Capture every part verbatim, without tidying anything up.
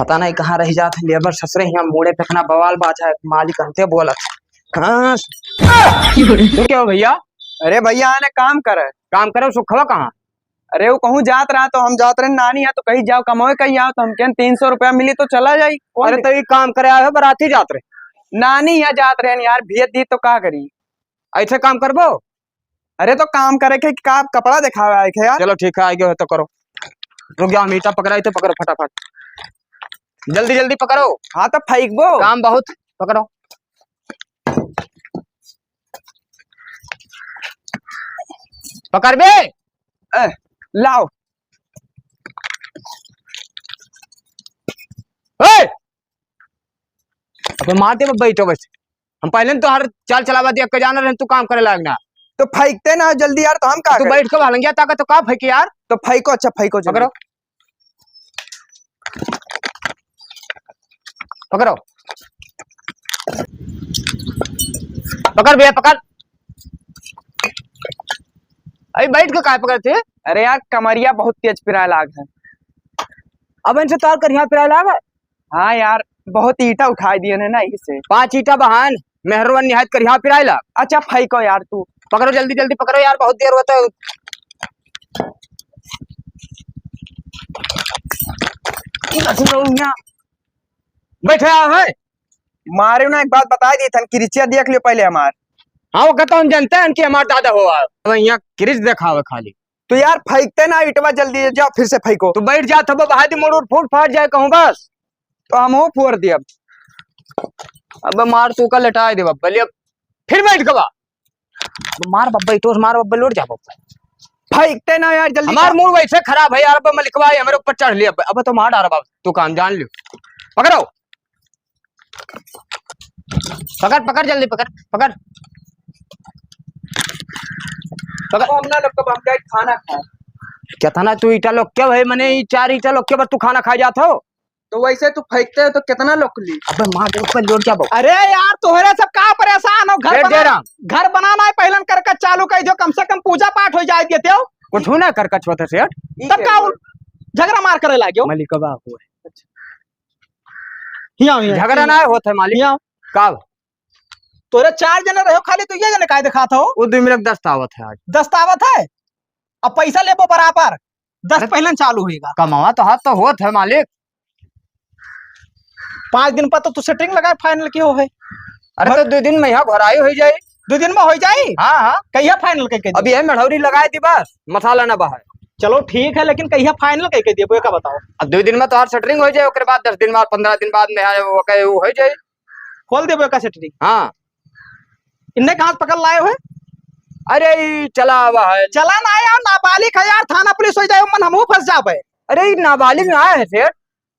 पता नहीं कहाँ रहि जात है लेबर ससुरे, हियाँ मूड़े पे इतना बवाल बाजा है, मालिक अंते बोलत। हाँ। तू क्या हो भइया? अरे भइया, आने काम करे। काम करे, सुखवा कहाँ? अरे वो कहूँ जात रहा तो हम जात रहे नानी है तो कहीं जाओ कमावे कहीं आओ तो हम कहेन तीन सौ रुपया मिली तो चला जाई। कौन अरे दे- तो ये काम करे आए हो, बराती जात रहे। नानी है जात रहे यार, भेज दी तो का करी? ऐसे काम करबो? अरे तो काम करे के का कपड़ा दिखावे आए के यार। चलो ठीक है, आगे हो तो करो। रुक जाओ, हम ईटा पकड़ाई थे, पकड़ो फटाफट। जल्दी जल्दी पकड़ो। हाँ तो फेंकबो। काम बहुत, पकड़ो। पकड़ बे। ए, लाओ। ए! अबे मार दे बब्बा ईटो बस। हम पहले तो हर चाल चलावा दिया के जाना रहे, तू काम करे लायक ना। तो फेंकते ना जल्दी यार, तो हम का तू करें? बैठ के हलंगिया ताकत तो का फेंकी यार? तो फेंको, अच्छा फेंको जल्दी। पकड़ो। पकड़ो। पकड़ भैया, पकड़। अरे बैठ के काय पकड़ते? अरे यार, कमरिया बहुत तेज पिराए लाग है। अब इनसे तार करिया पिराए लाग है। हाँ यार, बहुत ईटा उठाए दिए है ना, इसे। पाँच ईटा बहान, मेहरवन निहायत करिया पिराए लाग। अच्छा, फेंको यार तू। पकड़ो, जल्दी, जल्दी पकड़ो यार, बहुत देर होता है। बैठे आओ है। मारे ना, एक बात बताई दी थन, किरिचिया देख लियो पहले हमार। हाँ, वो कहता हम जानते हैं कि हमार दादा हो आओ। अब यहाँ किरिच देखावे खाली। तो यार फेंकते ना ईटवा, जल्दी जाओ फिर से फेंको। तो बैठ जा, तब भाई मोड़ उड़ फूट फाट जाए कहूँ बस। तो हम हो फोड़ दिया। अब मार तू का लेटाए दे बब्बा, ले अब फिर बैठ गवा। अब मार बब्बा, इतोस मार बब्बा, लौट जा बब्बा। फेंकते ना यार, जल्दी हमार कर। मूड वैसे खराब है यार, अब मलिकवा है, हमारे ऊपर चढ़ लिया। अब तो मार डारा बाबा, तू काम जान लियो। पकड़ो। पकड़, पकड़, जल्दी पकड़, पकड़। पकड़। हम ना लोग कब हम जाए खाना खाए। कितना तू ईटा लोग क्या भाई, मने ई चार ईटा लोग के बस तू खाना खा जात हो? तो वैसे तू फेंकते हो तो कितना लोग ली? अबे मार दे, ऊपर लौट जा बहू। अरे यार, तोहरे सब का परेशान हो? घर ए, बना, डेरा। घर बनाना है, पहलन करकट चालू कर दो, कम से कम पूजा पाठ हो जाए देते हो। कुछ ना करकट होता सेठ। तब का उल-, झगड़ा मार करे लाग्यो? मलिकवा हो है। हियाँ, हियाँ। झगड़ा ना होत है मालिक। हियाँ। का? तोरे चार जने रहो, खाली तू ये जने काहे दिखात हो? वो दो मिनट दस्त आवत है आज। दस्त आवत है? अब पैसा लेबो बराबर, दस अरे, पहले चालू होएगा। कमावा तो हाथ तो होत है मालिक। पाँच दिन पर तो तू सेटिंग लगाए फाइनल कियो है। अरे तो दो दिन में यहाँ घराई हो जाए। दो दिन में हो जाए? हाँ, हाँ। कहिया फाइनल करके अब ये मढ़ौरी लगाए दी बस, मसाला ना बहाए। चलो ठीक है, लेकिन कहिया फाइनल करके दिए, वो का बताओ। अब दो दिन में तोहार सेटरिंग हो जाए, ओकरे बाद दस दिन बाद, पन्द्रह दिन बाद में आए, वो कहे वो हो जाए। खोल देबो का सेटरिंग? हाँ। इन्ने कहाँ से पकड़ लाए हो? अरे, ई चला आवा है। चला ना आया, नाबालिग है यार, थाना पुलिस हो जाए, मन हमहू फंस जाबे। अरे, ई नाबालिग ना है सेठ।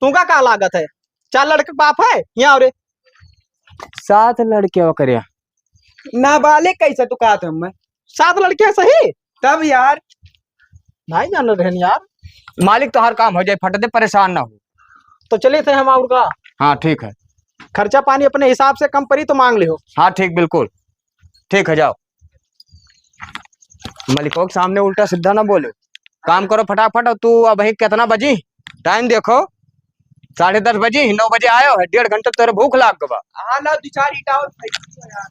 तुमका का लागत है? चार लड़के के बाप है, यहाँ और सात लड़के ओकरे। नाबालिग कैसे तू कहत हमें? सात लड़के हैं सही? तब यार। नहीं जान रहे यार। मालिक तोहार काम हो जाए, फट दे, परेशान ना हो। तो चलिए थे हम और का। हाँ, ठीक है। खर्चा पानी अपने हिसाब से कम पड़ी तो मांग लियो। हाँ, ठीक, बिल्कुल। ठीक है, जाओ। मलिको के सामने उल्टा सीधा ना बोलो। काम करो फटाफट। और तू अब ही कितना बजी? टाइम देखो, साढ़े दस बजी, नौ बजे आयो है, डेढ़ घंटा तेरे भूख लाग गवा। हाँ, लाओ, दो चार ईंटा और फेंक दो यार।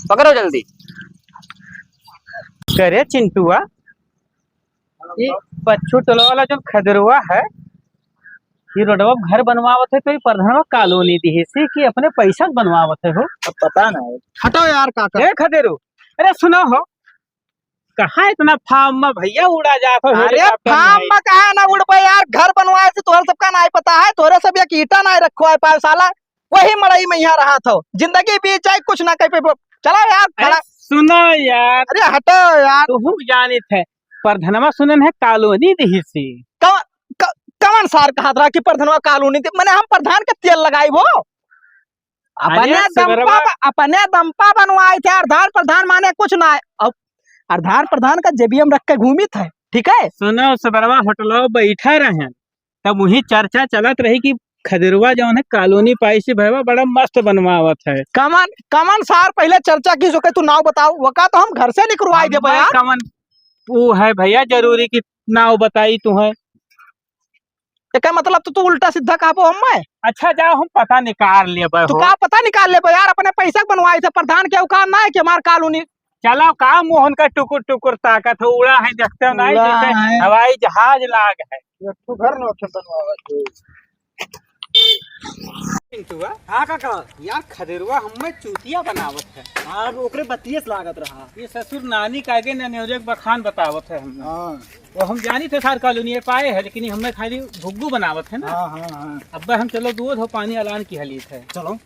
पकड़ो जल्दी। करे चिंटुआ, ई बच्चू टोला वाला जो खदेरुआ है, ई रोडवा पे घर बनवावत है, तो ई प्रधानवा कॉलोनी दिहिसी कि अपने पैसा से बनवावत है हो? अब पता ना है। हटो यार, काका। ए खदेरू, अरे सुनो हो, कहाँ इतना फार्म में भैया उड़ा जात हो अरे हेलीकॉप्टर में? फार्म में कहाँ ना उड़बे यार, घर बनवाए से तोहर सबका नाई पता है, तोहरे सब एक ईंटा नाई रखो है पाए साला, वही मड़ई में यहाँ रहा था, जिंदगी बीत जाए कुछ ना कह पे। चलो यार, अरे खड़ा। सुनो यार, अरे हटो यार। तू जानित है, प्रधानवा सुनन है कॉलोनी दिहिसी। कौन, क-, कौन सार कहा था कि प्रधानवा कॉलोनी दी? मैंने हम प्रधान के तेल लगाई वो। अपने अरे दम सुधरवा। पा, अपने दम पा बनवाए थे, प्रधान, प्रधान माने कुछ ना है। अब प्रधान, प्रधान का जेबिया में रख के घूमित है, ठीक है? सुनो, सुधरवा होटलो बैठा रहे, तब वही चर्चा चलत रही कि खदेरुआ जौन है कॉलोनी पाइसी भैया बड़ा मस्त बनवावत है। कमन, कमन सार पहले चर्चा की, जो के तू नाव बताओ, वका तो हम घर से निकरवाई देबे यार। कमन वो है भैया जरूरी कि नाव बताई तू है? एकर मतलब तो तू उल्टा सीधा कहबो हम्मे। अच्छा, जाओ, हम पता निकाल लेबे तू हो। का पता निकाल लेबे यार, अपने पैसा के बनवाई थे, प्रधान के औकात ना है कि हमार कॉलोनी। चलो, का मुँह उनका टुकुर टुकुर ताकत हो, उड़ा है, देखते हो नहीं, उड़ा जैसे है। हवाई जहाज लाग है। एक ठो घर नौखे बनवावत है। पिंटुआ। हाँ काका। यार, खदेरुआ हम्मे चूतिया बनावत है। हाँ, ओकरे बतिये से लागत रहा। ये ससुर नानी के आगे ननेवरे के बखान बतावत है हम्मे। हाँ। वो हम जानी थे सार कॉलोनी पाए है, लेकिन हम्मे खाली भुग्गू बनावत है ना। हाँ, हाँ, हाँ। अब हम चलो दूध हो पानी अलान की हलीत है। चलो।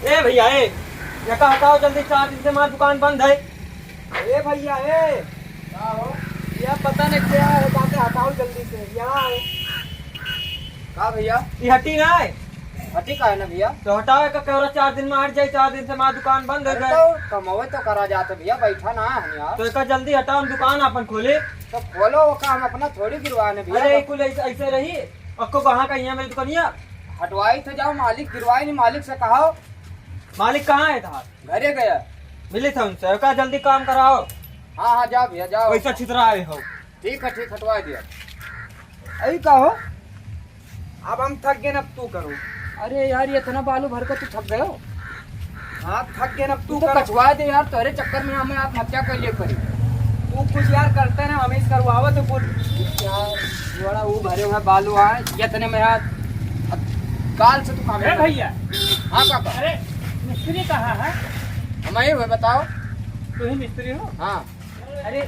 ए भैया, ए, एका हटाओ जल्दी, चार दिन से हमार दुकान बंद है। ए भैया, ए। का हो? या पता नहीं क्या है, जाके हटाओ जल्दी से, यहाँ आओ। का भैया? ये हटी ना है। हटी का है ना भैया? तो हटाओ, एका कह रहा चार दिन में हट जाए, चार दिन से हमार दुकान बंद हो अरे जाए। तो कमावे तो करा जाते भैया, बैठा ना है यार। तो एका जल्दी हटाओ, हम दुकान अपन खोले। तो खोलो, वो का हम अपना थोड़ी गिरवाने भैया। अरे, कुल ऐसे, ऐसे रही। अक्को कहाँ का यहाँ मेरी दुकानिया? हटवाई तो जाओ, मालिक गिरवाई नहीं, मालिक से कहो। मालिक कहाँ है था? घरे गया। मिली था उनसे, का जल्दी काम कराओ। हाँ, हाँ, जाओ भैया, जाओ। पैसा छितरा आए हो। ठीक है, ठीक, हटवा दिया। अभी का हो? अब हम थक गए, अब तू करो। अरे यार, ये इतना बालू भर के तू थक गयो? हाँ, थक गए, अब तू तू तो करो। कचवा दे यार, तोरे चक्कर में हमें आत्महत्या कर लिए पड़ी। तू कुछ यार करते ना, हमें इस करवावत है कुछ। यार, बड़ा वो भरे हुए बालू आए, ये इतने में यार, अब काल से तू काम ए कर। भैया। हाँ काका। अरे, मिस्त्री कहाँ है? हम यही हुए, बताओ। तू ही मिस्त्री हो? हाँ। अरे,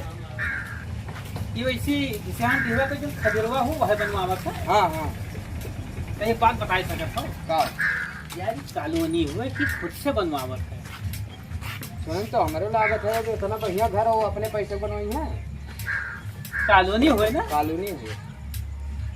ये वैसी घिसान दिहवा के जो खदेरवा हो, वह बनवावत है। हाँ, हाँ। तो एक बात बताई सकत हो? का? यार, ये कॉलोनी हुए कि खुद से बनवावत है? सुन, तो हमरो लागत है कि इतना बढ़िया घर हो, अपने पैसे बनवाई है। कॉलोनी हुए ना? कॉलोनी हुए।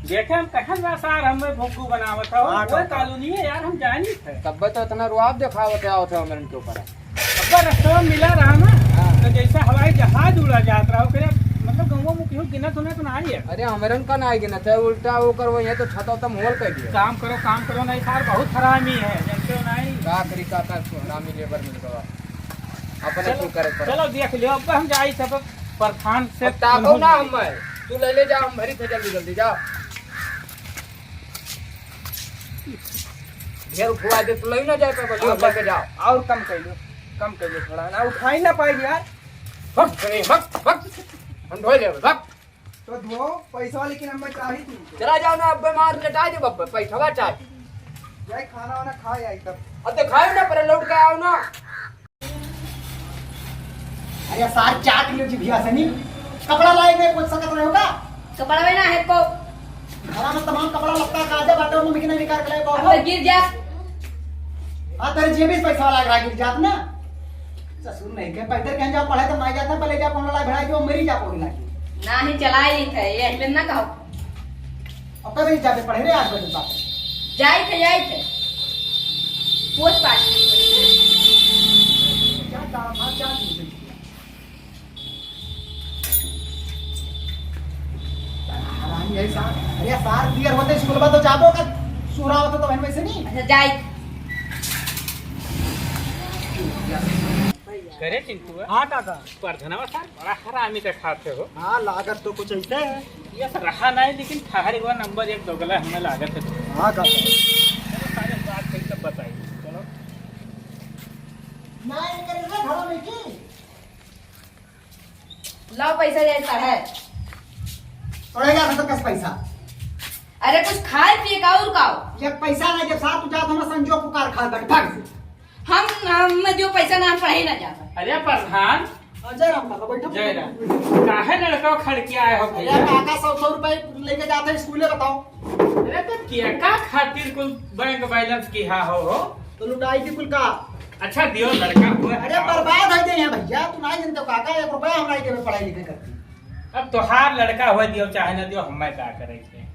देखे हम कहन बा सार, हमें भोगू बनावत हो, हाँ, वो काका। कॉलोनी है यार, हम जानी थे। तब तो इतना रुआब दिखावत आवत है हमरन के ऊपर। अब्बा रस्तवा मिला रहा ना, हाँ। तो जैसे हवाई जहाज उड़ा जात रहा, ओकरे मतलब गंगो में केहू गिनत उनत ना आई है। अरे हमरन का ना गिनत है, उल्टा वो करो, ये तो छता तम होल कर दिया। काम करो, काम करो, नहीं सार बहुत हरामी है, जानते हो नहीं? का करी काका, हरामी लेबर मिल गवा। अपने चलो, क्यों करे पर? चलो देख लियो, अब हम जाई सब प्रधान से अब ताको ना हम, तू ले ले जा, हम भरी थे जल्दी जल्दी जा। ढेर उठवा दे, तू ले ना जाए पाबे, लो, और लेके जाओ। और कम कर लो, कम कर लो थोड़ा ना, उठाई ना पाई यार। भग, नहीं, भग, भग। हम ढोए लेबे, भग। तो धो पैसा, लेकिन हमें चाहिए तुमको। चला जाओ ना, अब मार लेटा दे बब्बे, पैसा चाहिए। जाए खाना वाना खा आई तब। अब तो खाओ ना, पर लौट के आओ ना। अरे सार, चाट लो जी भैया सनी। कपड़ा लाए में कुछ सकत रहे होगा? कपड़ा में ना है को। घरा में तमाम कपड़ा लगता है, काजा बाटा में बिकने निकाल के लाए अब बाबू। तो गिर जा। हाँ, तेरे जेबी से पैसा वाला गिर जात ना। ससुर नहीं के पैदल कहीं जाओ पढ़े तो नहीं जाता, पहले जा कौन ला भिड़ाई जो मरी जा कोई लागी। ना ही चलाई ली थे, ये में ना कहो। अब कभी जाते पढ़े रे आठ बजे बाद। जाई थे, जाई थे। पोस पास। क्या काम है, क्या चीज़ है? हरामी है सार। अरे सार, दियर होते स्कूल में तो जाबो का, सुरा होता तो बहन में से नहीं। अच्छा, जाई। करे चिंटू। हाँ काका। प्रधानवा सार बड़ा हरामी देखाते हो। हाँ, लागत तो कुछ ऐसे है। ये तो रहा नहीं, लेकिन ठहर एक बार नंबर एक दोगला हमें लागत है। हाँ काका। चलो, सारे बात करके बताइए। चलो। ना, ये कर ले, घर में की? लाओ पैसा जैसा है। अरे यार, तो कस पैसा? अरे कुछ खाए पिए का और का हो? ये पैसा ना, जब साथ तू जात हमारा संजो पुकार खा बैठ, भाग से। हम, हम में जो पैसा ना, हम पढ़े ना जाता। अरे प्रधान। हाँ, जय राम काका, बैठो। जय राम। काहे लड़का खड़ के आए हो अरे भैया? काका, सौ सौ रुपए लेके जाते हैं स्कूले, बताओ। अरे तो क्या का खातिर कुल बैंक बैलेंस किहा हो, हो? तो लुटाई थी कुल का। अच्छा दियो लड़का हुआ। अरे बर्बाद है दे हैं भैया, तू नहीं जानते काका, एक रुपया हम नहीं देवे पढ़ाई लिखाई करती। अब तोहार लड़का हुआ दियो चाहे ना दियो, हमें का करे से?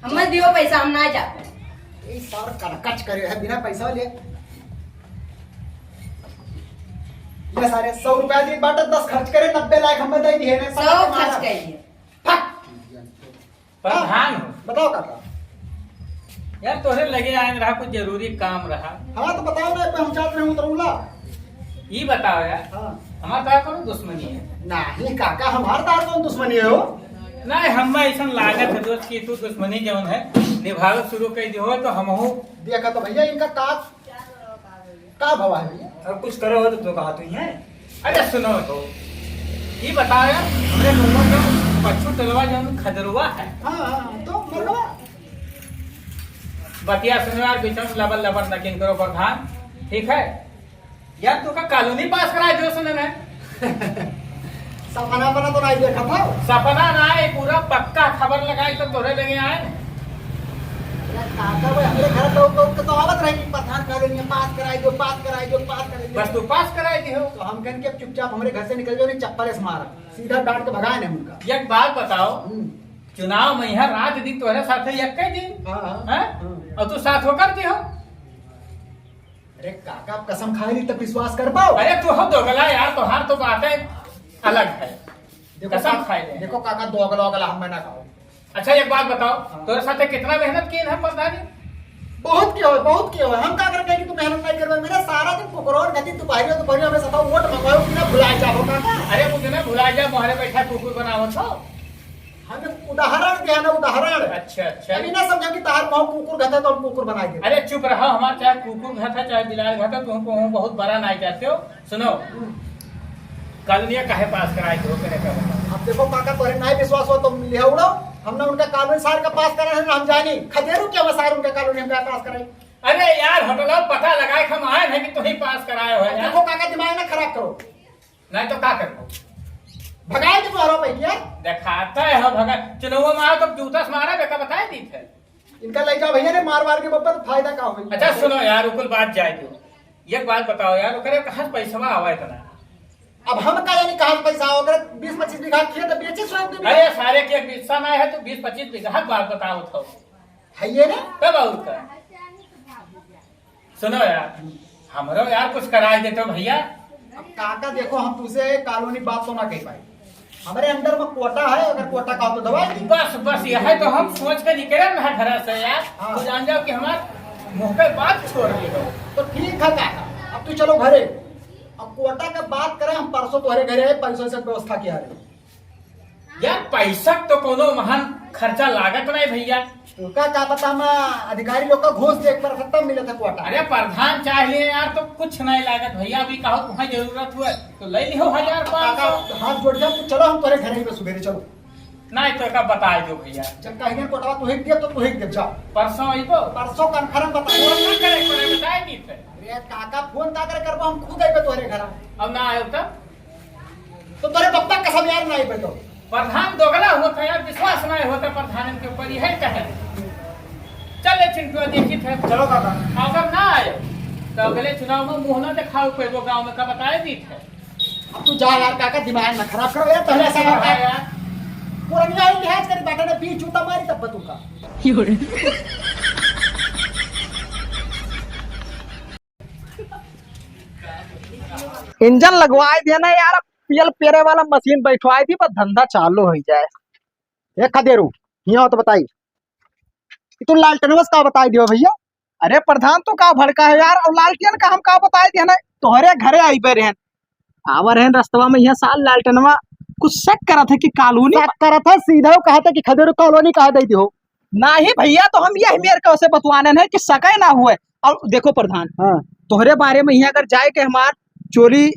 हमें दियो पैसा, हम ना जाते। ये सार करकच करे है, बिना पैसा ले। ये सारे सौ रुपया दी बाटे, दस खर्च करे, नब्बे लाख हमें दे दिए ने, सौ खर्च कर लिए। फक। प्रधान हो। बताओ काका। यार तोहरे लगे आए रहा, कुछ जरूरी काम रहा। हाँ तो बताओ ना, हम चाहते रहे उतरूला। ई बताओ यार, हाँ। हमार तोहार कौनो दुश्मनी है? नाही काका, हमार तोहार कौन दुश्मनी है हो? नाही, हम्मे ऐसन लागत है दोस्त कि तू दुश्मनी जौन है निभावे शुरू कर दियो तो हमहू। देखा तो भैया इनका का, का भवा है भैया? अब कुछ करो हो तो, तो कहा तू ही है। अरे सुनो तो, ई बताओ यार, हमरे लोगों का पच्छू टलवा जौन खदरुआ है। हाँ, हाँ, हाँ, तो मरवा। बतिया सुनो यार, बीच में लबर लबर न किन करो प्रधान, ठीक है? यार, तू का कॉलोनी पास कराए दियो सुने ना? सपना अपना तो नाही देखा था। सपना नाही, पूरा पक्का खबर लगाई तो तोरे लगे आए। अरे काका भाई, हमरे घर दौड़ दौड़ के तो आवत रही कि प्रधान कॉलोनी में पास कराई दो, पास कराई दो, पास कराई दो। बस तू पास कराई दी हो। तो हम कहन के अब चुपचाप हमरे घर से निकल जाओ, नहीं चप्पल से मारा, सीधा डांट के भगाए नहीं उनका। एक बात बताओ, हम्म। चुनाव में यहाँ रात दिन तोहरे साथे एक ही दिन, हाँ, हाँ, हैं? हाँ। और तू साथ होकर दी हो। अरे काका, आप कसम खाए ली तब विश्वास कर पाओ। अरे तू हो दोगला यार, तोहार तो बातें अलग है। देखो कसम का-, खाए ले। देखो काका, दोगला ओगला हम ना खाओ। अच्छा एक बात बताओ, हाँ। तोरे साथे कितना मेहनत किए हैं प्रधानी? बहुत किया हो, बहुत किया हो। हम का कर कहे कि तू मेहनत नहीं करबे? मेरा सारा दिन कुकुरोर गति दोपहरियो दोपहरियो हमें सताओ, वोट मंगवाओ कि ना भुलाए जाओ काका। अरे मुझे ना भुलाए जा, मोहरे बैठा कुकुर बनावत हो। हम एक उदाहरण दिया ना, उदाहरण। अच्छा, अच्छा। अभी ना समझो कि तहार पाँव कुकुर घाता तो हम कुकुर बनाए दे। अरे चुप रहो, हमार चाहे कुकुर घाता चाहे बिलार घाता, तुमको हम बहुत बड़ा नहीं चाहते हो। सुनो, हम्म। कॉलोनिया काहे पास कराए दो, करे का बताओ। अब देखो काका, तोरे नहीं विश्वास हो तो मिले उड़ो, हमने उनका कॉलोनी सार का पास करा है ना, हम जानी खदेरू क्या बसार उनका कॉलोनी हम क्या पास कराई। अरे यार, होटल पता लगाए हम आए हैं कि तुम ही पास कराए हो अब यार। देखो काका, दिमाग ना खराब करो। नहीं तो का करबो? भगाए के तोहरा पैकिया। देखाता है हो भगा, चुनाव में आओ तो जूता से मारा बेटा, बताए दी थे। इनका ले जाओ भैया ने मार मार के बब्बर, फायदा का होई? अच्छा सुनो यार, कुल बात जाए दो। एक बात बताओ यार, ओकरे कहाँ से पैसवा आवा इतना? अब हम का जानी कहाँ से पैसा आवा, ओकरे बीस पच्चीस बीघा खेत बेचे स्वयं के भी। अरे सारे के एक हिस्सा ना है तो बीस पच्चीस बीघा बात बताओ तो। है ये ना? तब और का? सुनो यार, हमरो यार कुछ कराए देते भैया। अब काका देखो, हम तुझसे कॉलोनी बात तो ना कह पाए, हमारे अंडर में कोटा है, अगर कोटा का हो तो दवाई दी। बस, बस, यह है तो हम सोच के निकले ना घर से यार। हाँ। तो जान जाओ कि हमारे मुंह पे बात छोड़ दी हो। तो ठीक है काका, अब तू चलो घरे, अब कोटा का बात करें, हम परसों तुम्हारे घरे आए, पैसों से व्यवस्था किया रहे। यार, पैसा तो कोनो महान खर्चा लागत नहीं भैया। तुका का पता, हम अधिकारी लोग का घूस देख पर खत्म मिले था कोटा। अरे, प्रधान चाह लिए यार, तो कुछ नहीं लागत भैया। अभी कहो तुम्हें जरूरत हुआ तो ले लियो हजार पाँच सौ। काका, हाथ जोड़ जा, तू चलो, हम तोरे घर ही में सुबेरे चलो। नहीं तो का बताए दो भैया। जब कहेंगे कोटवा तू ही दे, तो तू ही दे, जाओ। परसों आई तो? परसों कन्फर्म बताओ। फोन ना करे, करे बताए नहीं थे। अरे काका, फोन का करे करबो, हम खुद आइबे तोरे घर। अब ना आयो तब? तो तोरे पप्पा कसम यार ना आइबे तो। प्रधान दोगला होता यार, विश्वास ना होता प्रधान के ऊपर, यही कहे। चल ले चिंटुआ, देखी थे। चलो काका। अगर ना आयो, तो अगले चुनाव में मुंह ना दिखाओ कोई वो गाँव में, का बताए दी थे। अब तू जा यार काका, दिमाग ना खराब करो यार, पहले ऐसा हाँ करता है। यार। पुरनिया ही लिहाज करी बाटे ने, बीच जूता मारी तब बतूका। इंजन लगवाए दिया ना यार, अब तेल पेरे वाला मशीन बैठवाए दी, बस धंधा चालू हो जाए। ए खदेरू, हियाँ आओ तो बताई कि तू लालटेनवा से का बताई दियो भैया? अरे प्रधान, तू का भड़का है यार, और लालटेन का हम का बताए दिया ना, तोहरे घरे आई पे रहन, आवा रहन रस्तवा में, यहाँ साल लालटेनवा कुछ शक करत है कि कॉलोनी शक करत है, सीधा वो कहत है कि खदेरू कॉलोनी कहा दे दियो। नाही भैया, तो हम यही मेर के उसे बतवानन है कि सके ना हुए। और देखो प्रधान, हाँ। तोहरे बारे में यहाँ अगर जाए के हमार चोरी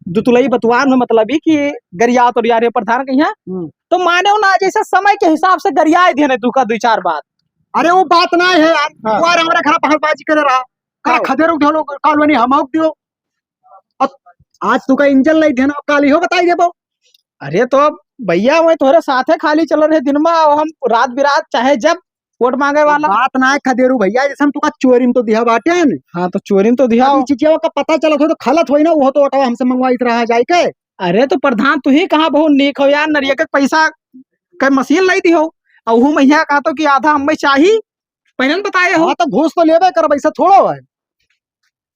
दुतुलई बतवान में मतलब ही कि गरिया तो यार ये प्रधान के यहाँ, हम्म। तो माने ना, जैसे समय के हिसाब से गरियाए देने तू का दो चार बात। अरे वो बात ना है यार, हाँ। यार हमारे घर पहलबाजी करे रहा, का हाँ। खदेरू दियो लोग कॉलोनी हम दियो। अब आज तू का इंजन लाई देना, काल ही हो बताई देबो। अरे तो भैया, मैं तोहरे साथे खाली चल रहे दिन में, और हम रात बिरात चाहे जब वोट मांगे वाला। बात ना है खदेरू भैया, जैसे हम तुका चोरी में तो दिया बाटे न। हाँ, तो चोरी में तो दिया। अभी चिचिया का पता चलत हो तो खलत होई ना, वो तो ओटवा हमसे मंगवाइत रहा जाए के। अरे तो प्रधान, तू ही कहाँ बहुत नीक हो यार, नरिया के पैसा के मशीन लाई दी हो, और हूँ मैया कहा तो कि आधा हमें चाही, पहले न बताए हो। हाँ, तो घूस तो लेबे करब, ऐसा थोड़ो है।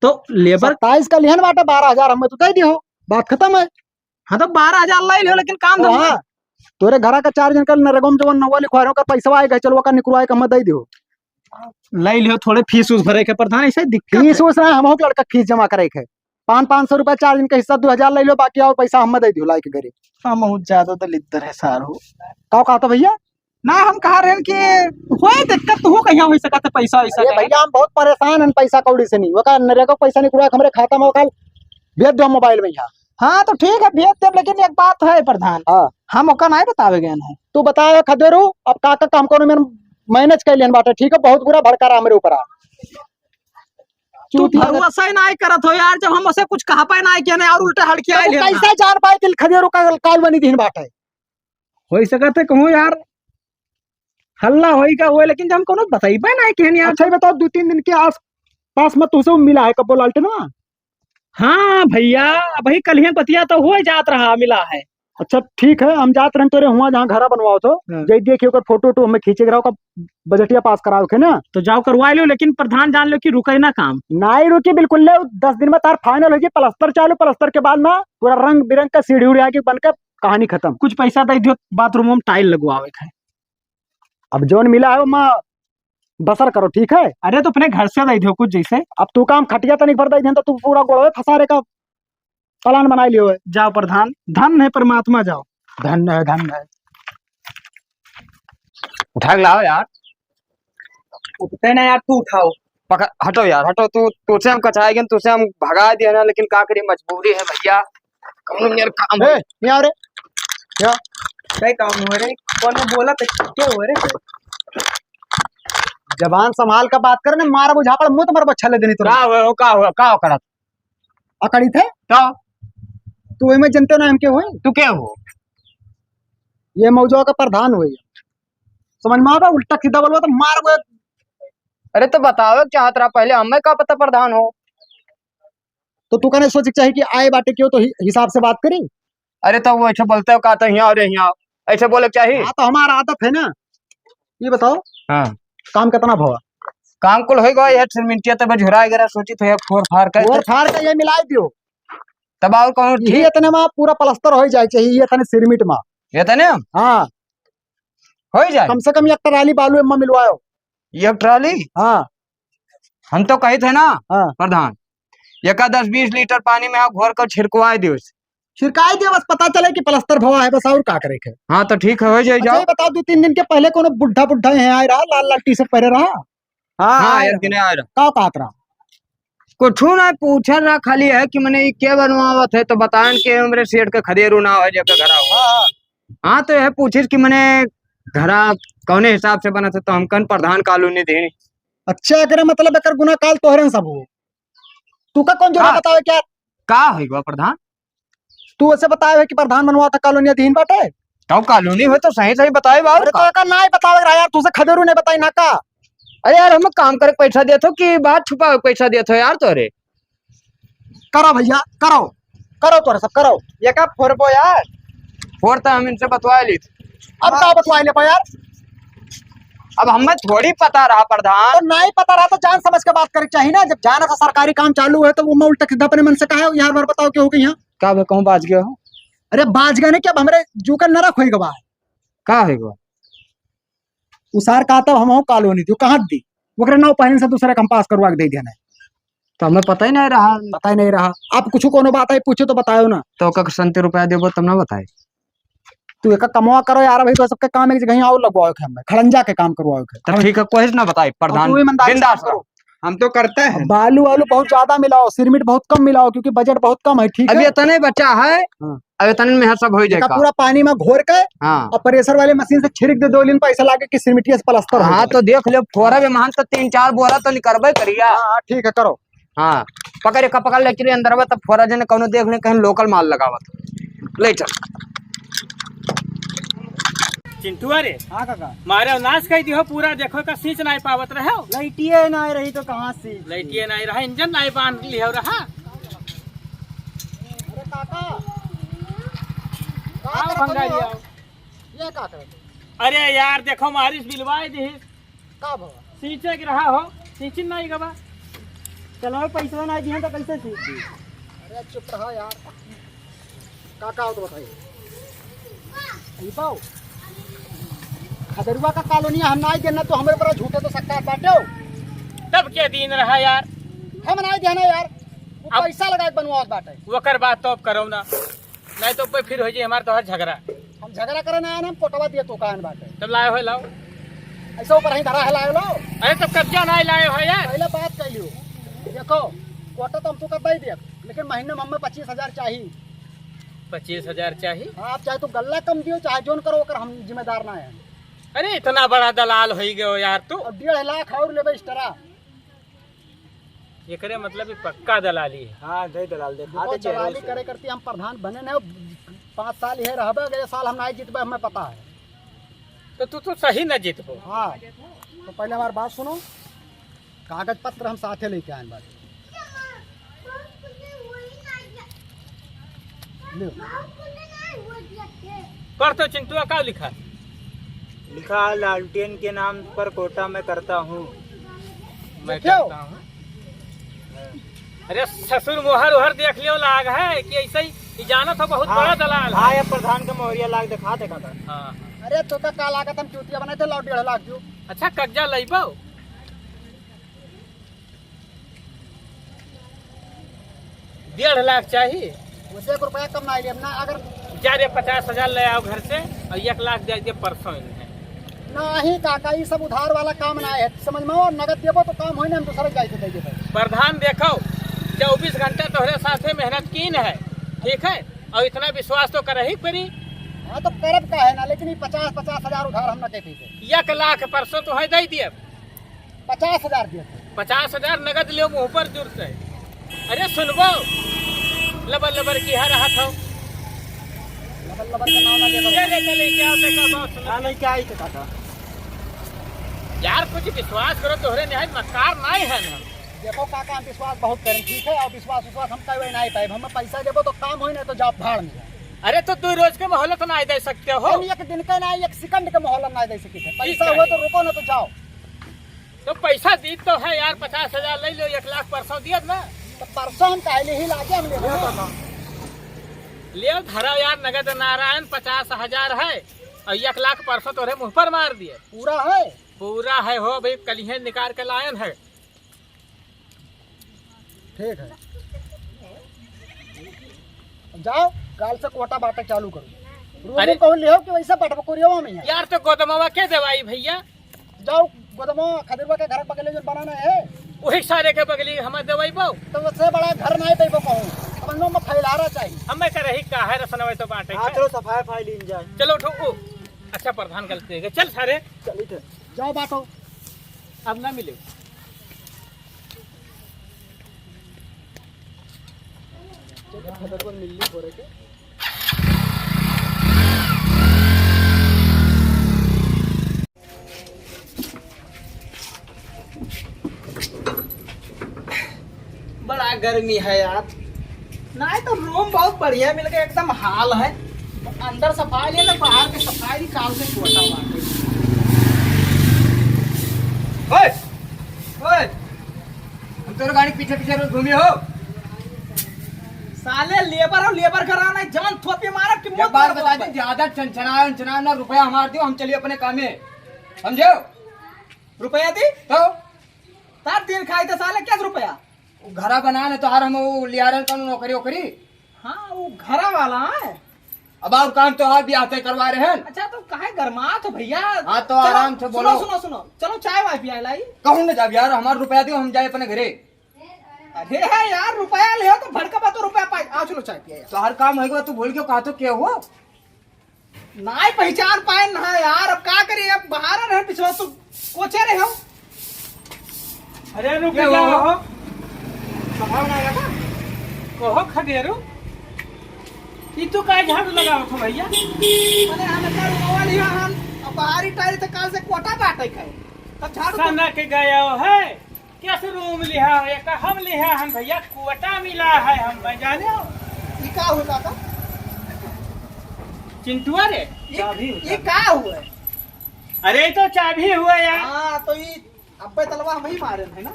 तो लेबर सत्ताईस का लिहन बाटे, बारह हजार हमें तो दे दी हो, बात खत्म है। हाँ, तो बारह हजार लाई लियो, लेकिन काम ओ धंधा। हाँ, तोरे घरा का चार जन का नरेगा में जवन नौवा लिखवा रहे हो, ओकर पैसवा आएगा, चलो, ओकर निकलवाए के हमें दे दियो। लाई लियो, थोड़े फीस उस भरे के प्रधान, ऐसे दिक्कत फीस है। उस ना, हम हो लड़का फीस जमा करे के। पाँच, पाँच सौ रुपया चार दिन का हिस्सा, दो हजार ले लो, बाकी और पैसा हमें दे दियो लाइके घरे। हाँ, बहुत ज्यादा दलिद्दर है सार हो। का कहता भैया? ना, हम कहा रहे कि होए दिक्कत तो हो कहीं हो सकत है पैसा वैसा अरे का। भैया, हम बहुत परेशान हैं पैसा कौड़ी से नहीं, वो का नरेगा पैसा नहीं पूरा हमरे खाता में, वो कल भेज दो मोबाइल में यहाँ। हाँ, तो ठीक है, भेज देब, लेकिन एक बात है प्रधान। हाँ। हम ओका नाहीं बतावे गए हैं। तू बतावे खदेरू, अब का का काम कोनो में मैनेज कर लेन बाटे, ठीक है, बहुत बुरा भड़का रहा हमरे ऊपर आ। तू चूतिया भरोसा ही नाहीं करत हो यार, जब हम उसे कुछ कहा पाए नाहीं किया नहीं और उल्टा हड़किया तो लेन। कैसे जान पाए कि खदेरू का काल बनी दिन बाटे? हो सकत है कहूँ यार, हल्ला होई का हुए, लेकिन जब हम कोनो बताई पाए नाहीं किया नहीं यार। अच्छा, ये बताओ, दो तीन दिन के आस पास में तुझसे वो मिला है कब्बो लालटेनवा? हाँ भैया, अबही कलिहन बतिया तो हुए जात रहा, मिला है। अच्छा ठीक है, हम जात रहन तोरे हुआ जहाँ घरा बनवाओ तो हाँ। जय देखिए ओकर फोटो वोटो हमें खींचे के रहो, ओकर बजटिया पास कराओ के ना। तो जाओ करवा लो, लेकिन प्रधान जान लो कि रुके ना काम। नाहीं रुकी बिल्कुल, ले दस दिन में तार फाइनल हो जाए, प्लास्टर चालू, प्लास्टर के बाद ना पूरा रंग बिरंग का सीढ़ी उड़ी आके बन के कहानी खत्म। कुछ पैसा दे दियो, बाथरूम में टाइल लगवावे के है। अब जौन मिला है वो माँ बसर करो, ठीक है? अरे तो अपने घर से दे दियो कुछ जैसे। अब तू काम खटिया तनिक भर दे दिहन तो तू पूरा गोड़वे फंसा रे का प्लान बनाई लियो है। जाओ प्रधान, धन्य है परमात्मा, जाओ। धन्य है, धन्य है। उठा के लाओ यार। उठते ना यार, तू उठाओ। पकड़, हटो यार, हटो। तू, तुझसे हम कचाए गए, तुझसे हम भगा दिया ना, लेकिन का करी, मजबूरी है भैया। कौनो मेर काम है। ए, यहाँ रे। क्या? कई काम हुआ रे? कौन बोला तो क्या हुआ रे? जबान संभाल के बात करे ना, मारबो झापड़, मुँह तो मारबो छल्ले देनी तो। का हुआ, का हुआ, का हुआ करत? अकड़ी थे? तो? तू एमे जनते ना हम के हुए? तू के हो? ये मौजवा का प्रधान हुए। समझ में आवा? उल्टा सीधा बोलबो तो मारबो। अरे तो बतावे चाहत रहा पहले, हमें का पता प्रधान हो? तो तू कहने सोचे के चाही कि आए बाटे क्यों तो हि-, हिसाब से बात करी। अरे तो वो ऐसे बोलते हो का तो हियाँ और हियाँ ऐसे बोले के चाही? हाँ, तो हमारा आदत है ना। ये बताओ, हाँ। काम कितना भवा? काम कुल हो गवा, ये सिरमिंटिया तब झुराए गरा, सोची थे फोर फार के। फोर फार के ये मिलाए दियो। तब और कौन ये ठीक? इतने में पूरा प्लास्टर हो जाए चाहिए, ये इतने सिरमिट में। ये तने? हाँ। हो जाए? कम से कम एक ट्राली बालू एम्मा मिलवाओ। एक ट्राली? हाँ। हम तो कही थे ना, हाँ। प्रधान, एका दस बीस लीटर पानी में आप घोर कर छिड़कवाए दियो। छिड़काए दियो, बस पता चले कि प्लास्टर भवा है, बस और का करे के। हाँ, तो ठीक है, हो जाए, अच्छा, जाओ। ये बताओ, दो तीन दिन के पहले कोनो बुढ़ा, बुढ़ा यहाँ आए रहा, लाल, लाल टी-शर्ट पहने रहा? हाँ, हाँ, आए एक रहा। दिन आए रहा। का कहत रहा? कुछ ना पूछल रहा, खाली है कि मने ई के बनवावत है, तो बताएन के हमरे सेठ के खदेरू ना हो, जेकर घरा हो। हाँ, हाँ। हाँ, तो यह पूछिस कि मने घरा कौने हिसाब से बनत है, तो हम कन प्रधान कॉलोनी देनी। अच्छा, एकरे मतलब एकर गुना काल तोहरे सब हो। तू का कौन जोड़ा का? बतावे क्या? का होई गवा प्रधान? तू ऐसे बतावे कि प्रधान बनवा था कॉलोनी अधीन बाटे? तो कॉलोनी हो तो सही सही बताए बाबू अरे तो का? एकर नाई बतावे रहा यार, तुझसे खदेरू नहीं बताई ना का? अरे यार, हम काम करे के पैसा देत हो कि बात छुपावे के पैसा देत हो यार तोरे? करो भैया, करो, करो तोरे सब करो। ये का फोड़बो यार? फोड़ तो हम इनसे बतवा ली। अब का बतवाए ले यार? अब हमें थोड़ी पता रहा प्रधान। तो नहीं पता रहा तो जान समझ के बात करे के चाहिए ना। जब जाना था सरकारी काम चालू है तो वो मैं उल्टा सीधा अपने मन से कहा है, यार बार बताओ क्या हो गई यहाँ? का बे, कहूँ बाज गया हो? अरे बाज गया नहीं, क्या अब हमरे जू का नरक होई गवा है। का होई गवा? उ सार कहत हमहू कॉलोनी दी, कहाँ दी? ओकरे नाव पहले से दूसरे के हम पास करवा के दे देना है। तो हमें पता ही नहीं रहा। पता ही नहीं रहा। आप कुछ कोनो बात है पूछो तो बताओ ना। तो ओकर संते रुपया देबो तब ना बताए। तू एक कमवा करो यार भाई, तो सबके काम एक जगह ही आओ लगवाओ के हमें, खड़ंजा के काम करवाओ के। तो ठीक है, कोई ना बताए, अब प्रधान तू ईमानदारी से बिंदास काम करो। रहो। हम तो करते हैं। बालू वालू बहुत ज्यादा मिलाओ, सिरमिट बहुत कम मिलाओ, क्योंकि बजट बहुत कम है, ठीक अब है? इतने बचा है, हाँ। अब इतने में सब हो एका जाएगा। पूरा पानी में घोर के हाँ। और प्रेशर वाली मशीन से छिड़क दे, दो दिन पैसा लागे कि सिरमिटिया से प्लास्टर हो हाँ, जाए। तो देख लो, फोरा भी महान तो तीन चार बोरा तो निकरबे करिया। हाँ, हाँ, ठीक है, करो। हाँ, पकड़, एका पकड़ ले, चलिए अंदर में, तब फोरा जने कौनो देख ले, कहीं लोकल माल लगावत। ले चल। चिंटुआ रे। हाँ काका। मारे नाश कर दियो पूरा, देखो का सींच नहीं पावत रहे हो। लाइटिए नहीं रही तो कहाँ से? लाइटिए नहीं रहा, इंजन नहीं बांध लियो रहा। अरे काका, का आओ करत भंगारी हो? आओ। ये का करत हो? अरे यार, देखो मारिस बिलवाए दिहिस। का भवा? सींचे के रहा हो, सींचिन नहीं गवा। चलो पैसा नहीं दिहन तो कैसे सींच दी? अरे चुप रहा यार। का का हो तो बताइए। ई पाओ। खदरुआ का कॉलोनी हम नहीं देना तो हमारे पर झूठे तो सक्का बाटे हो। तब के दिन रहा यार? हम नहीं देना यार। वो अब पैसा लगा के बनवावत बाटे। ओकर बात तो अब करो ना, नहीं तो फिर हो जाई हमार तोहार झगड़ा। हम झगड़ा करे ना आए ना, हम कोटवा दिए तो कान बाटे। तब लाए हो, लाओ। ऐसा ऊपर ही धरा है, लाए लाओ। अरे तब कब्जा ना लाए हो यार। पहले बात कर लियो। देखो, कोटा तो हम तो कर दे दिए, लेकिन महीने में हमें पच्चीस हजार चाहिए। पच्चीस हजार चाहिए? हाँ, आप चाहे तो गल्ला कम दियो, चाहे जोन करो, ओकर हम जिम्मेदार ना है। अरे इतना बड़ा दलाल हो गयो यार तू। और डेढ़ लाख और लेबे extra। एकरे मतलब ई पक्का दलाली है। हाँ, दे दलाल, देखा देखो, दे चेहरा दलाली से। करे करती हम प्रधान बने नहीं, पाँच साल ये रहबे, अगले साल हम नहीं जीतबे, हमें पता है। तो तू तो सही न जीतबो। हाँ, तो पहले हमारी बात सुनो, कागज पत्र हम साथे लेके आए बाटे। ले। कर तो चिंटुआ का लिखा? लिखा है, लालटेन के नाम पर कोटा मैं करता हूँ। मैं देखियो। करता हूँ। अरे ससुर मोहर ओहर देख लियो लाग है कि ऐसे ही ई जानत हो बहुत हाँ। बड़ा दलाल है। हाँ, ये प्रधान के मोहरिया लाग देखा देखा था। हाँ। अरे तो का, का लागत हम चूतिया बनाए थे, लाओ डेढ़ लाख जो। अच्छा कब्जा लइबो? डेढ़ लाख चाहिए। उसे एक रुपया कम ना लेब ना, अगर जा रे, पचास हजार ले आओ घर से और एक लाख दे दे परसों इन्हें। नहीं काका, ई सब उधार वाला काम ना है, समझ में आओ, नगद देबो तो काम होई ना, हम दूसरे जाए के दे देबो। प्रधान देखो, चउबीस घंटा तोहरे साथे मेहनत कीन है, ठीक है, और इतना विश्वास तो कर ही पड़ी। हाँ तो करब का है ना, लेकिन ये पचास, पचास हजार उधार हम ना दे दीजिए। एक लाख परसों तो है दे दिए। पचास हजार दिए थे। पचास हजार नगद लियो, मुँह पर जुरते। अरे सुनबो, लबर लबर की हर हाथ हो। लबर लबर के नाम ना लेबो। ये रे चले, क्या होते का बात सुनो। हाँ, नहीं, क्या ही तो काका। यार, कुछ विश्वास करो, तोहरे निहाय मक्कार नहीं है ना। देखो काका, हम विश्वास बहुत करें, ठीक है, और विश्वास, विश्वास हम कई नहीं पाए। हमें पैसा देबो तो काम होई ना, तो जाओ भाड़ में। अरे, तो दो रोज के मोहलत ना दे सकते हो? हम एक दिन के ना, एक सेकंड के मोहलत ना दे सकी थे। ठीक पैसा है। हुआ तो रुको ना, तो जाओ। तो पैसा दी तो है यार, पचास हजार ले लो, एक लाख परसों दियत ना। तो परसों हम काहे ले ही लागे, हम ले लेबे। हाँ। ले धरा यार, नगद नारायण पचास हजार है और एक लाख परसों तोरे मुँह पर मार दिए। पूरा है? पूरा है हो भाई, कलिहे निकाल के लायन है। ठीक है, जाओ, काल से कोटा बाटे चालू करो। रोज अरे कहूँ ले हो कि वैसे बटबकुरिया में है। यार, तो गोदमवा के देवाई भैया? जाओ, गोदमवा खदेरवा के घर बगले जो बनाना है, वही सारे के बगली हमें देवाई बाऊ। तो उससे बड़ा घर नहीं देबो कहूँ, समझ में फैलारा चाहिए। हमें करे ही का है, रसनवे तो बाटे हाँ, के। चलो सफाई फाई लीन जाए। चलो उठो, ओ, अच्छा प्रधान गलती है, चल सारे। चल इधर। जाओ बाटो। अब ना मिले। बड़ा गर्मी है यार। नहीं तो रूम बहुत बढ़िया मिल गया, एकदम हॉल है। अंदर सफाई है ना, बाहर के सफाई भी काल से छोटा बाटे। ओए, ओए, हम तोरे गाड़ी के पीछे पीछे रोज घूमी हो। साले लेबर और लेबर घराना है, जान थोपी मारब कि एक मौत बार मारब बता अपन। दी, ज्यादा चनचनाए उनचनाए ना, रुपया हमार दियो, हम चलिए अपने कामे, समझे? रुपया दी? तो? तार दिन खाई तो साले क्या रुपया? वो घरा बना ना तो हर हम वो लियारन कौन नौकरी ओकरी? हाँ, वो घरा वाला है। अब और काम तो और भी आते करवा रहे हैं। अच्छा, तो काहे गरमात हो भैया? हाँ, तो चलो, आराम से सुनो, बोलो। सुनो, सुनो, चलो चाय वाय पिया लाई। कहूँ ना जाब यार, हमार रुपया दियो, हम जाए अपने घरे। अरे है यार, रुपया ले हो तो भड़का बा तो रुपया पाए। आओ, चलो चाय पिया यार। तो हर काम है, तू भूल के कहा तो क्या हुआ? नाई पहचान पाए ना यार, अब का करी, अब बाहर रहे, पिछवा तो कोचे रहे हम। अरे रुक क्या जाओ हुआ? हो। कहो ना लगा। कहो खदेरू। ई तू काहे झाड़ू लगावत हो भैया? मने हम का रुमावा लिया हन, अब बाहरी टाइल त काल से कोटा बाटे खाए। तब झाड़ू तो सनक गयो है। कैसे रूम लिहा है? का हम लिहा हन भैया, कोटा मिला है हम, मैं जाने हो। ई का हुआ काका? चिंटुआ रे, ई, चाबी ई हुआ। का हुआ? अरे, ई तो चाबी हुआ यार। हाँ, तो ई अब्बे तलवा हम ही मारे है ना।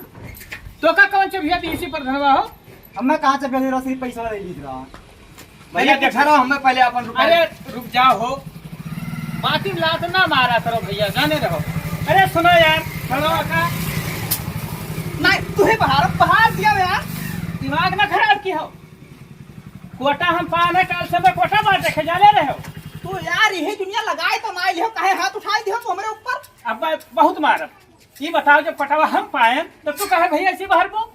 तो का कौन चबिया दी इसी पर धनवा हो? हमें कहाँ चबिया दे रहा, सिर्फ पैसा ले ली रहा। भैया, भैया, देख रहा हूँ, हमें पहले अपन रुपया अरे, रुक जाओ हो। बाकी लात ना मारा करो भैया, जाने रहो। अरे, सुनो यार, सुनो का। नहीं, तुम्हें बाहर, बाहर दिया यार। दिमाग ना खराब किहो। कोटा हम पान है, काल से मैं कोटा बांटे के जाने रहे हो। तू यार, यही दुनिया लगाए तो ना लिहो, काहे हाथ उठाए दिहो तू हमरे ऊपर? अब मैं बहुत मारब। ई बताओ, जब कोटवा हम पाएन, तब तू कहे भैया ऐसी बाहर को?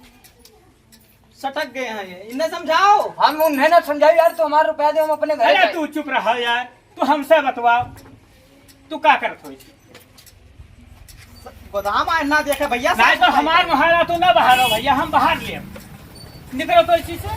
सटक गए हैं ये, इन्हें समझाओ। हम उन्हें ना समझाओ यार, तू हमारा रुपया दे, हम अपने घर अरे जाए। तू चुप रहो यार, तू हमसे बतवाओ, तू का करत हो? गोदाम आए ना देखे भैया, नहीं तो हमार मोहारा तू ना बहारो भैया, हम बहार लेब। निकलो तो इसी से।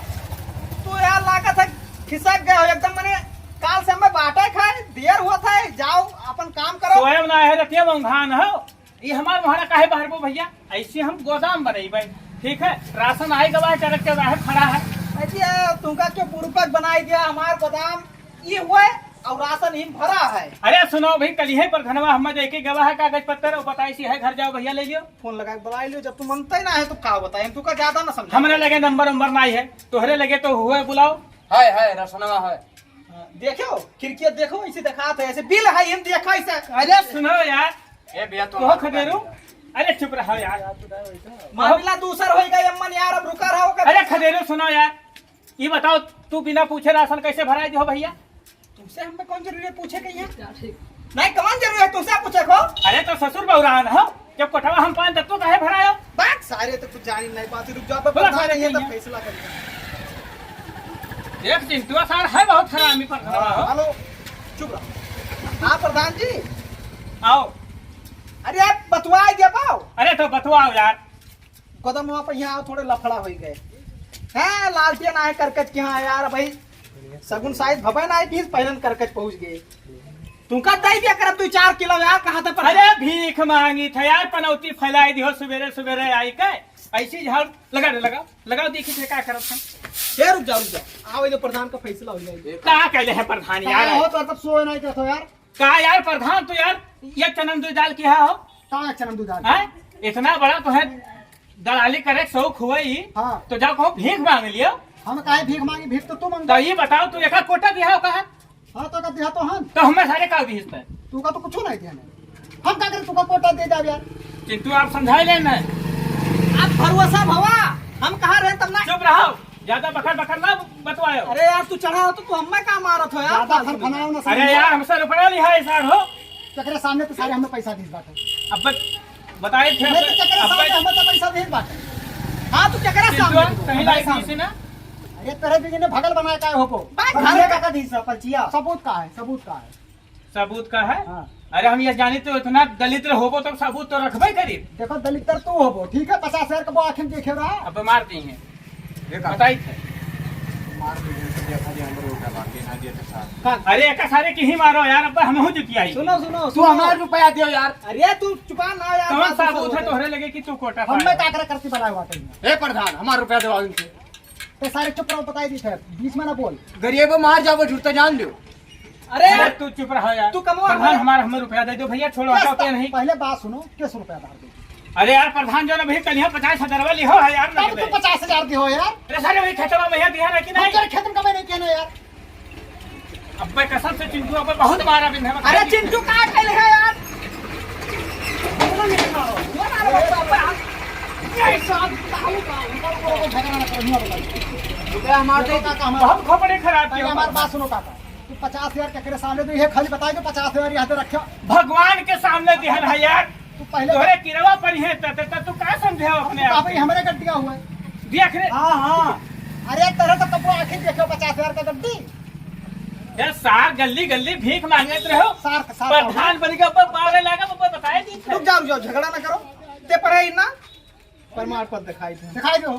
तू यार लागत है खिसक गए हो एकदम, मने काल से हमें बाटे खाए, देर हुआ था, जाओ अपन काम करो। सोएब ना है, रतिया में ऊँघान हो। ये हमार मोहारा काहे बहारबो भैया? ऐसे हम गोदाम बनइबे, ठीक है? राशन आए गवा है, चरक के बाहर खड़ा है। अच्छा, तुमका क्यों बुड़बक बनाई दिया हमार गोदाम? ये हुए और राशन ही भरा है। अरे सुनो भाई, कल ही प्रधानवा हम जाके गवा है कागज पत्तर, और बताई सी है, घर जाओ भैया, ले लियो। फोन लगा के बुला लियो, जब तू मनता ही ना है तो का बताए, हम तुका ज्यादा ना समझा। हमरे लगे नंबर उम्बर ना है, तोहरे लगे तो हुए बुलाओ। है, है, राशनवा है। हाँ, देखो, खिड़किया देखो, इसे दिखात है, ऐसे बिल है, हम देखा इसे। अरे सुनो यार, ए भैया, तू कहो हमारे खदेरू, अरे चुप रहो यार। मामला दूसर हो गया अम्मन यार, अब रुका रहो। अरे खदेरू सुनो यार, ये बताओ, तू बिना पूछे राशन कैसे भराई दियो भैया? तुमसे हमें कौन जरूरी है पूछे के यहाँ? नहीं, कौन जरूरी है तुमसे पूछे को? अरे तो ससुर बौरान हो, जब कोटवा हम पान तब तो काहे भरायो? बात सारे तो कुछ जानी नहीं पाती, रुक जाओ, अब बोला प्रधान सारे नहीं है, तब कहिए। फैसला करिए। देख चिंटुआ सार है बहुत हरामी प्रधान हो। हेलो, चुप रहो। हाँ प्रधान जी। आओ। अरे आप बतवाए दे पाओ। अरे तो बतवाओ यार। गोदम वहाँ पर यहाँ थोड़े लफड़ा हो गए। हैं, लालटेन आए करकच के यहाँ यार, भाई सगुन शायद भवे ना आए, बीस पहलन करकच पहुँच गए। तुमका दई दिया करब दो चार किलो यार, कहाँ था पर अरे भीख मांगी था यार, पनौती फैलाई दिहो सुबेरे सुबेरे आई के। ऐसी झाड़ लगा दे, लगाओ, लगाओ, देखी थे का करत था। ए, रुक जाओ, रुक जाओ, आओ, ये प्रधान का फैसला हो जाए। का कहले है प्रधान यार? का हो तो तब सोए नहीं कहतो यार। का यार प्रधान, तू यार एक चनम दो दाल किहा हो? का एक चनम दो दाल? हैं? इतना बड़ा तो है, दलाली करे शौक हुए ही, हाँ। तो जाओ कहो भीख मांग लियो। हम काहे भीख मांगी, भीख तो तू मांग। तो ये बताओ, तू एका कोटा दिहा हो कहा? हाँ, तो का दिहा तो हम। तो हमें सारे का दिहिस तै? तू का तो कुछ नहीं दिया नहीं। हम का करे, तू का कोटा दे जाओ यार। चिंटू, आप समझाए ले ना। आप भरोसा भवा, हम कहा रहे तब ना। चुप रहो, ज्यादा बकर बकर ना बतवायो। अरे यार, तू चढ़ा हो तो तू हमें का मारत हो यार, ज्यादा फालतू में। फनफनाओ ना अरे सामने। यार, हमसे रुपया लिहा है सार हो। तेरे सामने तो सारे हमें पैसा दीस बाटे। अब बत-, बताए थे मैं तो अब, चकरा अब सामने हमें तो पैसा दीस बाटे। हाँ, तू चकरा चिंटू, सामने। कहीं हमारे लाइक सामने। नहीं से ना? अरे तेरे बीच में भगल बनाए काय हो को? बात पर भगल ये का का दीस है, पर्चिया? सबूत का है? सबूत का है? सबूत का है? हाँ। अरे हम ये जानी तो इतना दलिद्र होबो तो सबूत तो रखबे करी। देखो दलिद्र तू होबो, ठीक है, पचास हजार का वो आँखें देखे रहा। अब मार दी है। देखा। बताई थे। मार दी है, तो देखा जी, हम लोग का बात है, ना दिया तो साथ। का? अरे एका सारे की ही मारो यार, अब हम हो चुकी आई। सुनो, सुनो, तू सुनो। हमार रुपया दियो यार। अरे तू चुपा ना यार, कौन बात सबूत सुनो। है तोहरे लगे कि तू कोटा हम पाए? मैं काकरा करती बनाए हुआ था। ए प्रधान, हमार रुपया दिवा इनसे। ते सारे चुप रहो, बताई दी थे, बीच में ना बोल। गरीब मार जाबो, झूठा जान लियो। अरे, अरे, तू चुप रहो यार। तू कमवा प्रधान, है। हमार हमें रुपया दे दो भैया, छोड़ो, किस हटाओ, पे नहीं। पहले बात सुनो, किस रुपया धार दे? अरे यार, प्रधान जो ना भैया, कल यहाँ पचास हजार वाली हो है यार, तब लगे तू दे। पचास हजार दी हो यार। अरे सारे वही खेतवा भैया दिया ना कि हम नहीं? तेरे खेत में कभी नहीं किया ना यार। अब मैं कसम से चिंटू, अब बहुत मारा बिन है। अरे चिंटू का कहले है यार? ये साहब, ताऊ का, उनका को झगड़ा ना करो, नहीं बोला। रुपया हमार दे। देखो काका, हमार बहुत खोपड़े खराब किया। पहले हमार बात सुनो काका। तू पचास हजार केकरे सामने दे, ये खाली बताई दो, पचास हजार यहाँ पे रखो। भगवान के सामने दिहल है यार। तू पहले तोहरे किरवा पर ही है, त, त, त, तू का समझे हो अपने आप आप ही को? हमरे गड्डिया हुआ है। देख रे। हाँ, हाँ। अरे, तेरे तो कपड़ा आखिर देखो, पचास हजार का गड्डी। यार, सार गल्ली गल्ली भीख मांगत रहो। सार, सार प्रधान बन के ऊपर मारे लगा, ऊपर बताए दी थे। रुक जाओ, रुक जाओ, झगड़ा ना करो। ते पढ़े ही ना। प्रमाण पत्र दिखाई दे। दिखाई दो।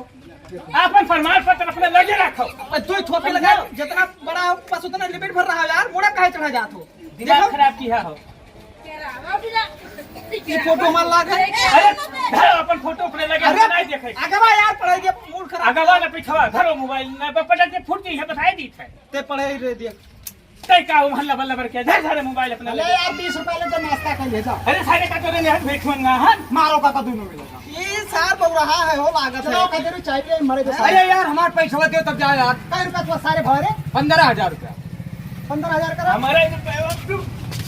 आपन प्रमाण पत्र अपने लगे रखो। अरे, दो ही थोपी लगा, जितना बड़ा हो, बस उतना लिमिट भर रहा है यार, मुड़ा काहे चढ़ा जात हो? दिमाग देखो। खराब किया हो। ये फोटो हमार लाग है। अरे, धर अपन फोटो अपने लगे, अरे, हम नहीं देखे। आगे बा यार, पढ़ाई के मूड खराब। आगे बा ना, पीछे बा, धरो मोबाइल, ना, प-, पटक के फूट जाई है, बताई दी थे। ते पढ़ाई रे दिया। तै का वो हल्ला बल्ला बरके, धर, धर मोबाइल अपना अरे लगे। यार, बीस रुपया ले जा, नाश्ता कर ले जा। अरे सारे का तो रे, हम भीख मंगा, हाँ? मारो काका दोनों मिले। ये सार बौराहा है हो, लागत चलो, है। खदेरू चाय पिए, मरे दो सारे। अरे यार, हमार पैसवा दे तब जा यार। कै रुपया तो सारे भरे? पन्द्रह हजार रुपया। पन्द्रह हजार करा? हमारा एक रुपया तू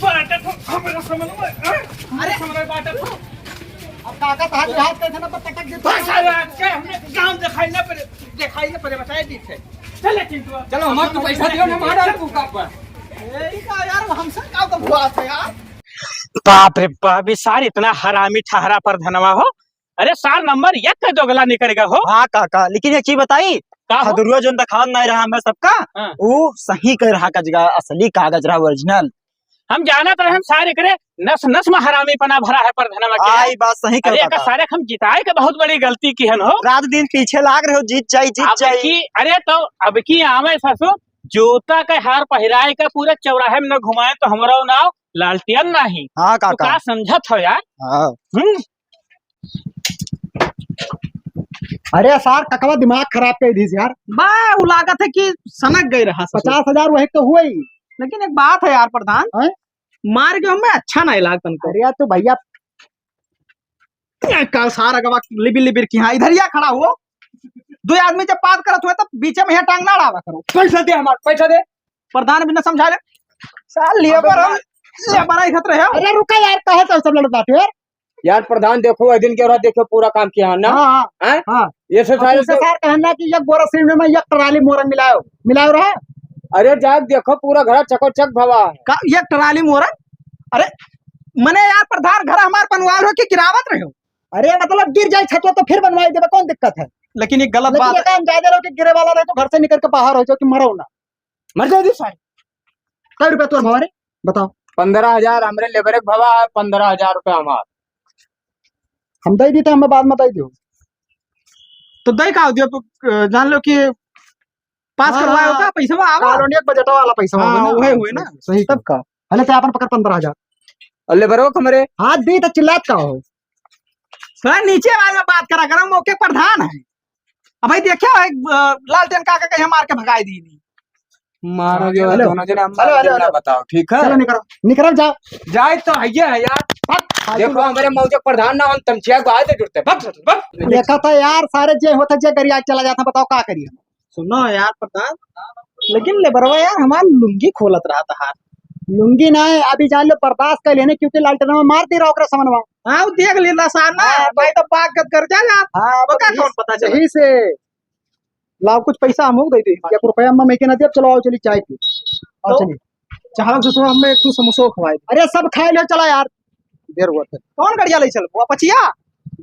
बाटा तो हमरा समझ में, हाँ? अरे! हमरा बाटा तो। काका, तहार हाथ कैसे ना पटक दे। बस, अरे, आज के हमने काम दिखाई ना पड़े, दिखाई ना पड़े, बताए दी थे। चले, चिंटू। चलो, हमार तो पैसा दियो ना, मारा तू का पर। ए, ई का यार, हमसे का तो हुआ था यार? बाप रे बाप, ई सार इतना हरामी ठहरा प्रधानवा हो। अरे सार, नंबर एक का दोगला निकल गया हो। हाँ काका, लेकिन एक चीज बताई, का हो? खदरुआ जोन दिखावत नहीं रहा हमें सबका, हाँ। वो सही कह रहा का जगह असली कागज रहा, ओरिजिनल। हम जानत रहे, हम सार एकरे नस नस में हरामीपना भरा है प्रधानवा के। हाँ, ई बात सही अरे, कहता एका था। सारे हम जिताए के बहुत बड़ी गलती किहन हो। रात दिन पीछे लाग रहे हो, जीत जाई, जीत अब जाई। की, अरे तो अब की आवे ससुर, जूता के हार पहिराए के पूरे चौराहे में न घुमाए तो हमरो नाव लालटेन नाही। हाँ तो काका। का समझत हो यार? हाँ। हम्म। अरे सार, ककवा दिमाग खराब कर दीस यार। बा, उ लागत है कि सनक गए रहा ससुर। पचास हजार वही तो हुआ ही। लेकिन एक बात है यार प्रधान, हैं? मार के हमें अच्छा नहीं लाग तनको। अरे यार, तू भैया का सार अगवा लिबिर लिबिर की, हाँ, इधर या खड़ा हो। दो आदमी जब बात करत हुए तब बीचे में यहाँ टांग ना अड़ावा करो। पैसा दे हमार, पैसा दे। प्रधान भी न समझा ले। सार लेबर हम, लेबर आई खतरे है। अरे रुका यार, काहे तो सब लड़त बाटे यार? यार प्रधान देखो, ए दिन के रहा देखो पूरा काम किया है ना? हाँ, हाँ, हैं? हाँ। ये से अब सारे तुमसे तो सार कहना कि ये गोरस में एक ट्राली मोरन मिलायो, मिलायो रहा। अरे जाके देखो पूरा घर चकोचक भवा है। का एक ट्राली मोरन? अरे मने यार प्रधान घर हमार बनवाल हो कि गिरावत रहे हो? अरे मतलब गिर जाए छतवा तो फिर बनवाई देबे, कौन दिक्कत है? लेकिन एक गलत लेकिन बात ये है। काम जायदे रहो कि गिरे वाला रहे तो घर से निकल के बाहर हो जाओ कि मरो ना। मर जाए दी सारे। कै रुपया तोर भवा रे? बताओ। पन्द्रह हजार हमरे लेबरे के भवा है, पन्द्रह हजार रुपया हमार। हम दे दी तो हमें बाद में दे दियो। तो दे का हो दियो? तो, अ, जान लो कि पास हाँ, करवाए हाँ। होगा, पैसा आवा। कॉलोनी एक बजट वाला पैसा हाँ, होगा ना। वही हुए ना। सही तब का। हले ते आपन पकड़ पन्द्रह हजार। और लेबरो के हमरे। हाथ दी तो चिल्लात का हो? थोड़ा नीचे वाले में बात करा करो, मौके प्रधान है। अब भाई देखियो, एक, अ, लालटेन काका कहीं मार के भगाई दी नहीं। मारो जो हेलो। दोनों जने, हम हेलो, हेलो, ना हेलो। बताओ, ठीक है? चलो निकलो, निकलो जाओ। जाए तो है ये है यार। भाग, भाग, देखो, भाग। हमारे मौजे प्रधान ना हम तमचिया को आए थे जुड़ते। भाग, भाग। देखा था यार, सारे जे होता जे गरिया चला जाता, बताओ का करिए? सुनो यार प्रधान, लेकिन लेबरवा यार हमार लुंगी खोलत रहा था हाथ। लुंगी ना है, अभी जान लो बर्दाश्त कर लेने, क्योंकि लालटेनवा मार दे रहा ओकरा समनवा। हाँ, वो देख लेला सार ना, हाँ, भाई तो बात कर, कर जा यार। हाँ, ओका तो कौन पता चला? यही से लाओ, कुछ पैसा हमहू दे दे। एक रुपया अम्मा मैं के ना दिया, चलो आओ, चली चाय पी। आओ, तो चली। चाहो ससुर, हमें एक ठो समोसा खवाए दे। अरे, सब खाए ले, चला यार। देर हुआ था। कौन गड़िया ले चल? वो पचिया?